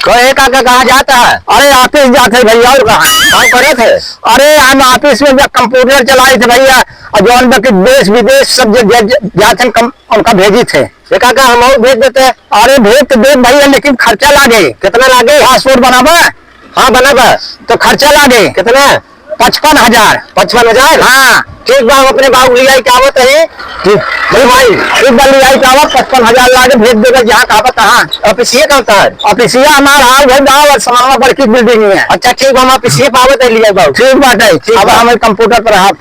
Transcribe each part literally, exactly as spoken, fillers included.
कहे काका, कहाँ जात है? अरे, office जात है भइया, और कहाँ? काम करत है? अरे, हम office में जब computer चलाइत है भइया, और जौन बा कि देश विदेश सब जे, जे, जे जात हैं, कम, उनका भेजित है। ए काका, हम और भेज देते हैं। अरे, भेज तो देब भइया, लेकिन खर्चा लागे। कितना लागे? Passport बनाबा? हाँ, बनाबा। तो खर्चा लागे। कितना? पचपन हजार। पचपन हजार? हाँ। ठीक बा, हम अपने बाबू लियाई के आवत है। ठीक। बोले भाई। ठीक बा, लियाई के आवा, पचपन हजार लागे, भेज देबा जहाँ कहबा तहाँ। Office ये कहाँ है? Office ये हमार हाल भाई गाँव और समाना बड़की building में है। अच्छा, ठीक बा, हम office ये पावत है, लियाई बाबू। ठीक बात है, ठीक अब बा। हम computer पर आप।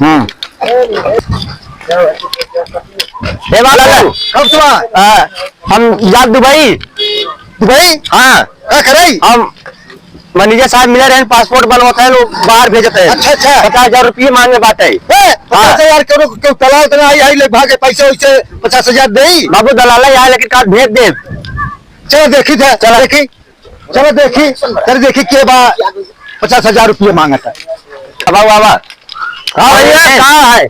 हम्म। हे बाबा, कब सुआ? आ, हम जात दुबई। दुबई? हाँ। का करई? हम manager साहब मिले रहे, passport बनवत है, लोग बाहर भेजत है। अच्छा, अच्छा। पचास हजार रुपये मांगे बाटे। ए, हाँ। पचास हजार के लोग, केहू दलाल तो ना आई, आई ले भागे, पैसे वैसे पचास हजार देई। बाबू, दलाल ही आए, लेकिन काल भेज दे। चलो देखी थे, चलो। देखी, चलो देखी, चलो देखी के बा पचास हजार रुपये मांगत है। अब आओ, आवा। हाँ भैया, अरे। कहाँ है?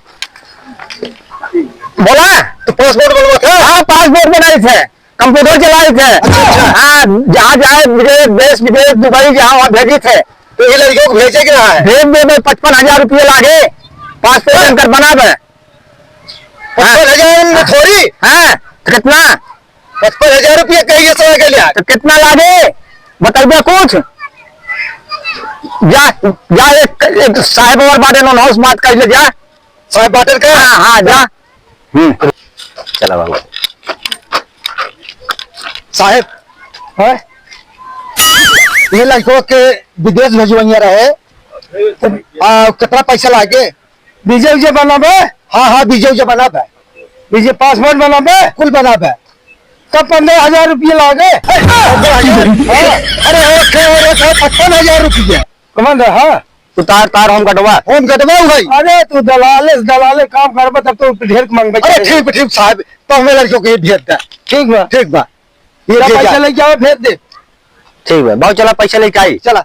बोला। तो passport बनवत है? हाँ, passport बनाई थे। Computer चलाइत है। अच्छा, अच्छा। हाँ, जहाँ जाए, विदेश, देश विदेश, दुबई, जहाँ वहाँ भेजित है। तो ये लड़कियों को भेजे के ना है? भेज देबे, पचपन हजार रुपये लागे, passport हाँ। बनकर बनाबे। पचपन हजार में हाँ। थोड़ी? हाँ, तो कितना? पचपन हजार रुपये कहिए सौ के लिए। तो कितना लागे? बतइबे कुछ? जा, जा एक, एक साहेब और बाटे, non house बात कर ले जा। साहेब बाटे का? हाँ, हाँ, जा। हम्म। चला बाबू। साहेब, हैं? ये लड़कों के विदेश भेजवइया रहे, तो, आ, कितना पैसा लागे? वीजा उजा बनाबे? हाँ, हाँ, वीजा उजा बनाबे। वीजा passport बनाबे? कुल बनाबे। तब पन्द्रह हजार रुपये लागे। हाँ, अरे, एक है और एक है, पचपन हजार रुपये। कमान रहा? उतार, तार, home guard वा। Home guard वा भाई। अरे, तू दलाले, दलाले काम करबा, तब तो ढेर मांगबे अरे, करे। ठीक बा, ठीक साहब, तो हमें लड़कियों को ये भेज दे। ठीक बा। ठीक बा। ये जा, दे पैसा जा। लेके आओ, भेज दे। ठीक बा, बाबू, चला, पैसा लेके आई। चला।